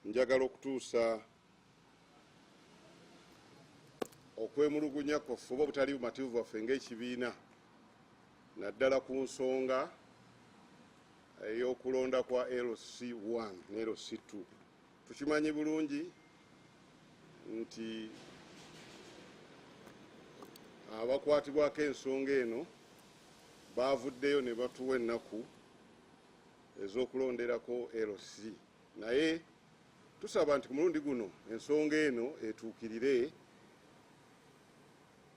Njagala okutuusa okwemulugunya kwaffe oba obutali bumativu bwaffe ng'ekibiina, naddala ku nsonga ey'okulonda kwa LC1 ne LC2. Tukimanyi bulungi nti abakwatibwako ensonga eno baavuddeyo ne batuwa ennaku ez'okulonderako LC, naye tusaba nti ku mulundi guno ensonga eno etuukirire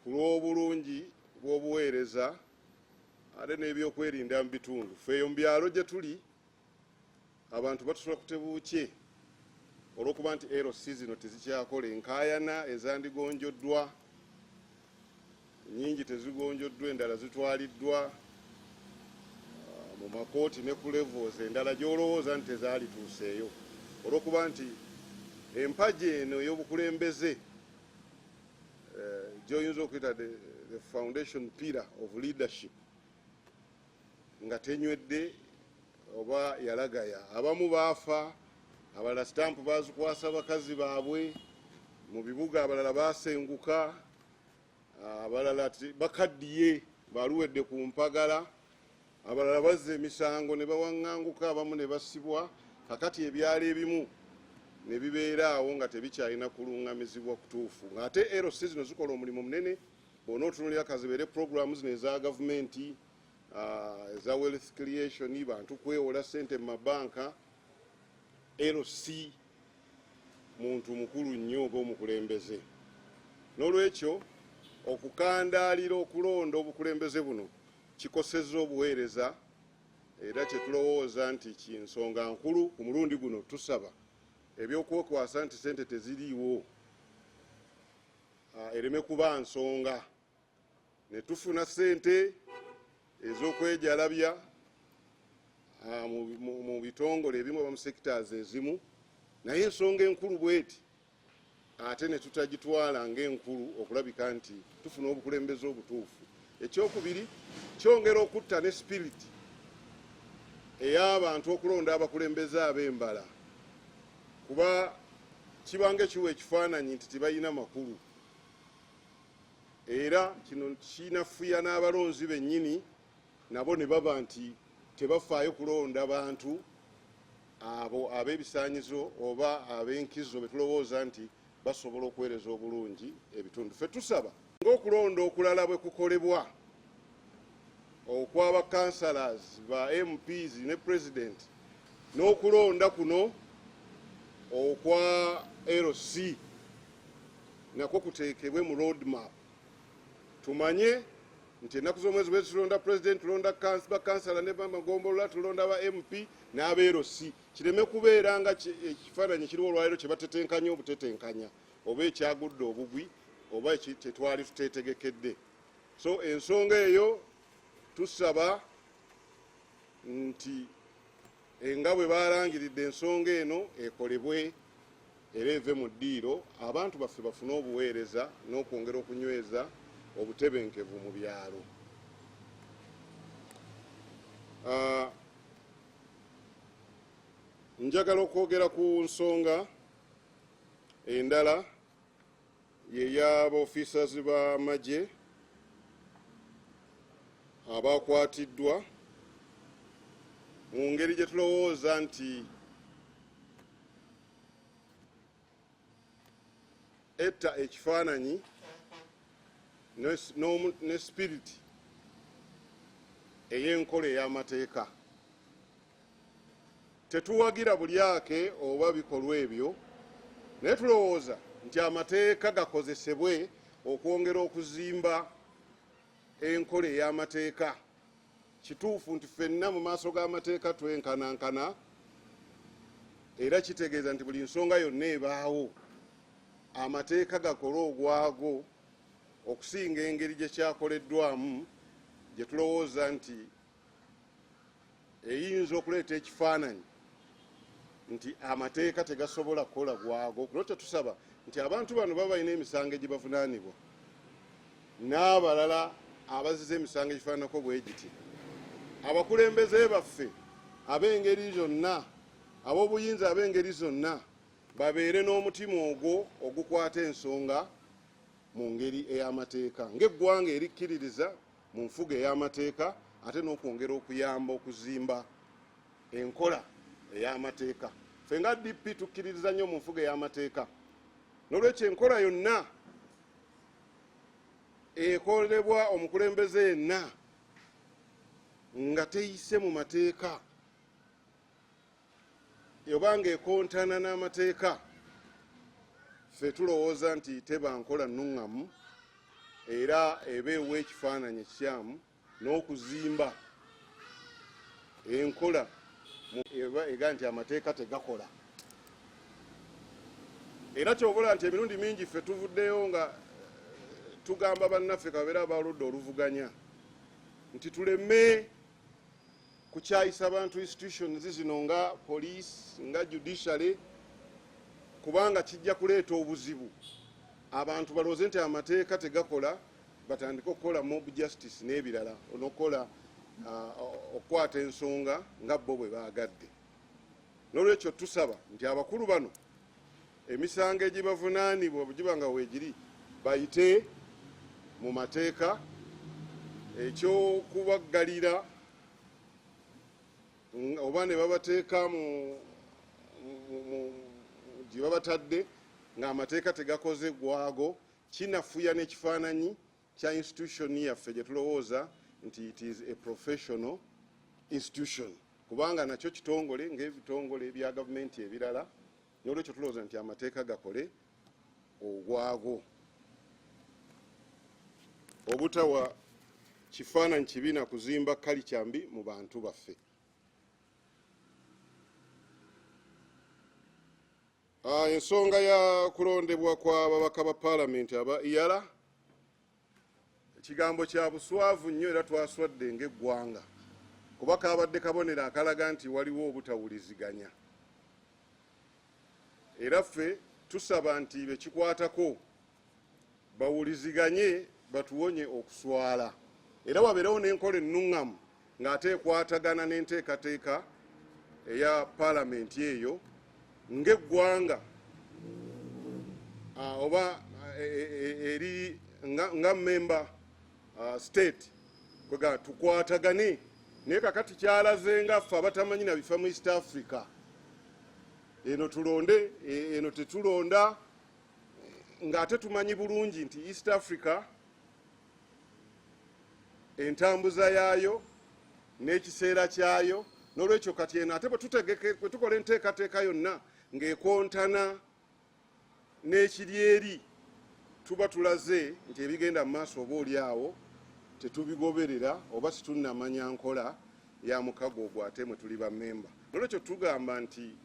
ku lw'obulungi bw'obuweereza ate n'ebyokwerinda mu bitundu. Ffe eyo mu byalo gye tuli abantu batusula kutebuukye olw'okuba nti LC zino tezikyakola. Enkaayana ezandigonjoddwa nyingi tezigonjoddwa, endala zitwaliddwa mu makooti ne ku levels endala gy'olowooza nti tezaalituuseeyo, olw'okuba nti empagi eno ey'obukulembeze, gy'oyinza okuyita the foundation pillar of leadership, nga tenywedde oba yalagaya. Abamu baafa, abalala sitampu bazikwasa bakazi baabwe mu bibuga, abalala basenguka, abalala bakaddiye baluwedde ku mpagala, abalala bazza emisango ne bawaŋŋanguka, abamu ne basibwa. Kakati ebyalo ebimu ne bibeera awo nga tebikyalina kuluŋŋamizibwa kutuufu, ng'ate LC zino zikola omulimu munene. Bw'ona otunulira kazibeere programu zino eza gavumenti, eza wealth creation, bantu kwewola ssente mu mabanka, LC muntu mukulu nnyo oba omukulembeze. N'olwekyo okukandaalira okulonda obukulembeze buno kikosezza obuweereza, era kyetulowooza nti kinsonga nkulu. Ku mulundi guno tusaba ebyokwekwasa nti sente teziriiwo ereme kuba nsonga ne tufuna sente ez'okwejalabya mu bitongole ebimu oba mu sectors ezimu, naye ensonga enkulu bweti ate ne tutagitwala ng'enkulu okulabika nti tufuna obukulembeze obutuufu. Ekyokubiri, kyongera okutta ne spirit ey'abantu okulonda abakulembeze ab'embala, kuba kibanga ekiwa ekifaananyi nti tebalina makulu, era kino kinafuya n'abalonzi bennyini nabo ne baba nti tebafaayo kulonda bantu abo ab'ebisaanyizo oba ab'enkizo be tulowooza nti basobola okuweereza obulungi ebitundu. Ffe tusaba ng'okulonda okulala bwe kukolebwa okw'aba councillors, ba MPs ne president, n'okulonda kuno okwa LC nakwo kuteekebwe mu road map, tumanye nti ennaku z'omwezi bwe tulonda president, tulonda bakansala ne bamagombolola, tulonda ba MP n'aba LC, kireme kubeera nga ekifaananyi kiriwo olwaleero kye batetenkanya obutetenkanya oba ekyagudde obugwi oba tetwali tuteetegekedde. So ensonga eyo tusaba nti enga bwe balangiridde ensonga eno ekolebwe era eve mu ddiiro, abantu baffe bafune obuweereza n'okwongera okunyweza obutebenkevu mu byalo. Njagala okwogera ku nsonga endala y'ey'abaofficers b'amagye abakwatiddwa mu ngeri gye tulowooza nti etta ekifaananyi ne spirit ey'enkola ey'amateeka. Tetuwagira bulyake oba bikolwa ebyo, naye tulowooza nti amateeka gakozesebwe okwongera okuzimba enkola ey'amateeka. Kituufu nti ffenna mu maaso g'amateeka twenkanankana, era kitegeeza nti buli nsonga yonna ebaawo amateeka gakole ogwago okusinga engeri gye kyakoleddwamu, gye tulowooza nti eyinza okuleeta ekifaananyi nti amateeka tegasobola kukola gwago. Lwekyo tusaba nti abantu bano baba balina emisango egibavunaanibwa n'abalala abaziza emisango egifaananako bwe giti, abakulembeze baffe ab'engeri zonna, ab'obuyinza ab'engeri zonna. Babeere n'omutima ogwo ogukwata ensonga mu ngeri ey'amateeka, ng'eggwanga erikkiririza mu nfuga ey'amateeka, ate n'okwongera okuyamba okuzimba enkola ey'amateeka. Ffe nga DP tukkiririza nnyo mu nfuga ey'amateeka, n'olwekyo enkola yonna ekolebwa omukulembeze yenna nga teyise mu mateeka oba ng'ekontana n'amateeka, ffe tulowooza nti teba nkola nnuŋŋamu era eba ewa ekifaananyi ekikyamu n'okuzimba enkola eba ega nti amateeka tegakola. Era kyobula nti emirundi mingi ffe tuvuddeyo nga tugamba bannaffe kabeera abaludde oluvuganya nti tuleme kukyayisa bantu institutions zino nga police, nga judiciary, kubanga kijja kuleeta obuzibu abantu balowooze nti amateeka tegakola, batandike okukola mob justice n'ebirala, n'okukola okukwata ensonga nga bo bwe baagadde. N'olwekyo tusaba nti abakulu bano emisango egibavunaanibwa bwe giba nga weegiri bayite mu mateeka, eky'okubaggalira oba ne babateeka mu gye babatadde ng'amateeka tegakoze gwago kinafuya n'ekifaananyi kya institution yaffe gye tulowooza nti it is a professional institution, kubanga nakyo kitongole ng'ebitongole bya gavumenti ebirala. N'olwekyo tulowooza nti amateeka gakole ogwago, obutawa kifaananyi kibi na kuzimba kalica mbi mu bantu baffe. Ensonga ya kulondebwa kw'ababaka ba paalamenti aba EALA ekigambo kya buswavu nnyo, era twaswadde ng'eggwanga kuba kabadde kabonero akalaga nti waliwo obutawuliziganya. Era ffe tusaba nti bekikwatako bawuliziganye batuwonye okuswala, era wabeerewo n'enkola ennuŋŋamu ng'ate ekwatagana n'enteekateeka eya paalamenti eyo ng'eggwanga oba eri nga member state kwega tukwatagane. Naye kakati kyalaze nga ffe abatamanyi na bifa mu East Africa, eno tulonde eno tetulonda, ng'ate tumanyi bulungi nti East Africa entambuza yaayo n'ekiseera kyayo. N'olwekyo kati eno ate bwe tukola enteekateeka yonna ng'ekontana n'ekiri eri, tuba tulaze nti ebigenda mu maaso oba oli awo tetubigoberera oba situnnamanya nkola ya mukago ogwo ate mwe tuli bammemba. N'olwekyo tugamba nti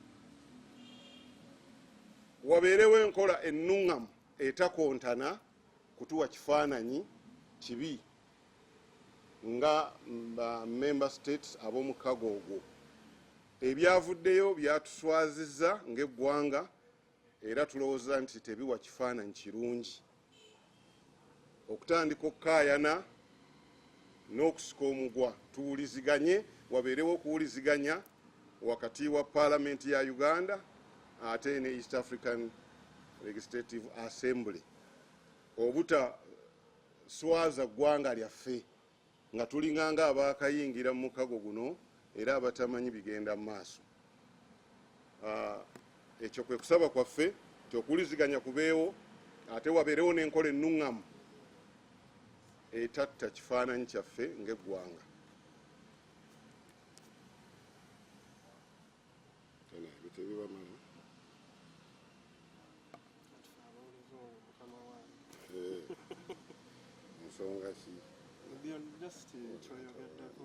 wabeerewo enkola ennuŋŋamu etakontana kutuwa kifaananyi kibi nga ba member states ab'omukago ogwo. Ebyavuddeyo byatuswazizza ng'eggwanga, era tulowooza nti tebiwa kifaananyi kirungi okutandika okukaayana n'okusika omugwa. Tuwuliziganye, wabeerewo okuwuliziganya wakati wa paalamenti ya Uganda ate ne East African Legislative Assembly, obutaswaza ggwanga lyaffe nga tulinganga abaakayingira mu mukago guno era abatamanyi bigenda mu maaso. Ekyo kwe kusaba kwaffe nti okuwuliziganya kubeewo, ate wabeerewo n'enkola ennuŋŋamu etatta kifaananyi kyaffe ng'eggwanga. Ebyo tebibamala. Ensonga ki? Just kyoyogeddeko.